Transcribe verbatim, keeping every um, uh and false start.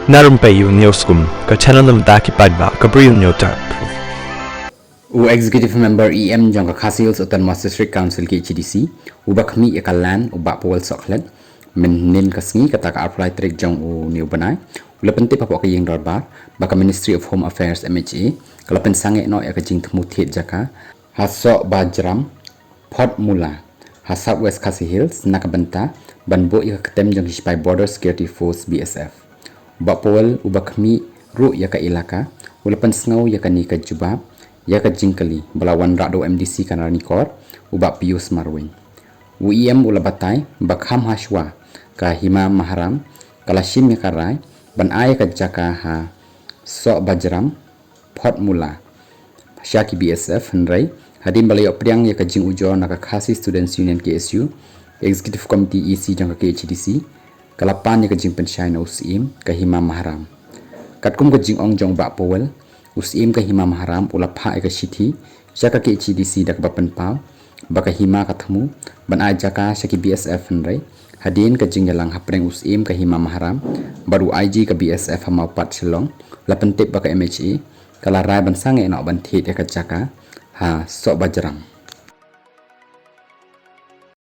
Na rympei ïa u News Kum, ka channel na bynta ki paidbah, ka Bri u News Tap. U Executive Member E M jong ka Khasi Hills Autonomous District Council, K H A D C, uba khmih ïa ka land u Bah Powell Sohkhlet, mynhynnin ka sngi kata ka arphew lai tarik jong une u bnai, u la pyntip hapoh ka ïing dorbar ba ka Ministry of Home Affairs, M H A, ka la pynsangeh noh ïa ka jingthmu thied jaka ha Sohbajram, Photmula, ha South West Khasi Hills, na ka bynta ban buh ïa ka ktem jong ki shipai Border Security Force, B S F. U Bah Powell uba khmih ruh ïa ka ilaka, u la pynsngew ïa kane ka jubab ïa ka jingkylli ba la wanrah da u M D C ka Ranikor, u Bah Pius Marwein. U E M u la batai ba kham hashwa ka Hima Maharam ka la shim ïa ka rai ban ai ïa ka jaka ha Sohbajram, Photmula sha ki B S F, hynrei hadien ba la ïoh pdiang ïa ka jingujor na ka Khasi Students Union, K S U, Executive Committee, E C jong ka K H A D C ka la pan ïa ka jingpynshai na u Syiem ka Hima Maharam. Katkum ka jingong jong u Bah Powell, u Syiem ka Hima Maharam u la phah ïa ka shithi sha ka K H A D C da kaba pynpaw ba ka hima ka thmu ban ai jaka sha ki B S F, hynrei hadien ka jingïalang hapdeng u Syiem ka Hima Maharam bad u I G ka B S F ha Mawpat, Shillong, la pyntip ba ka M H A ka la rai ban sangeh noh ban thied ïa ka jaka ha Sohbajram.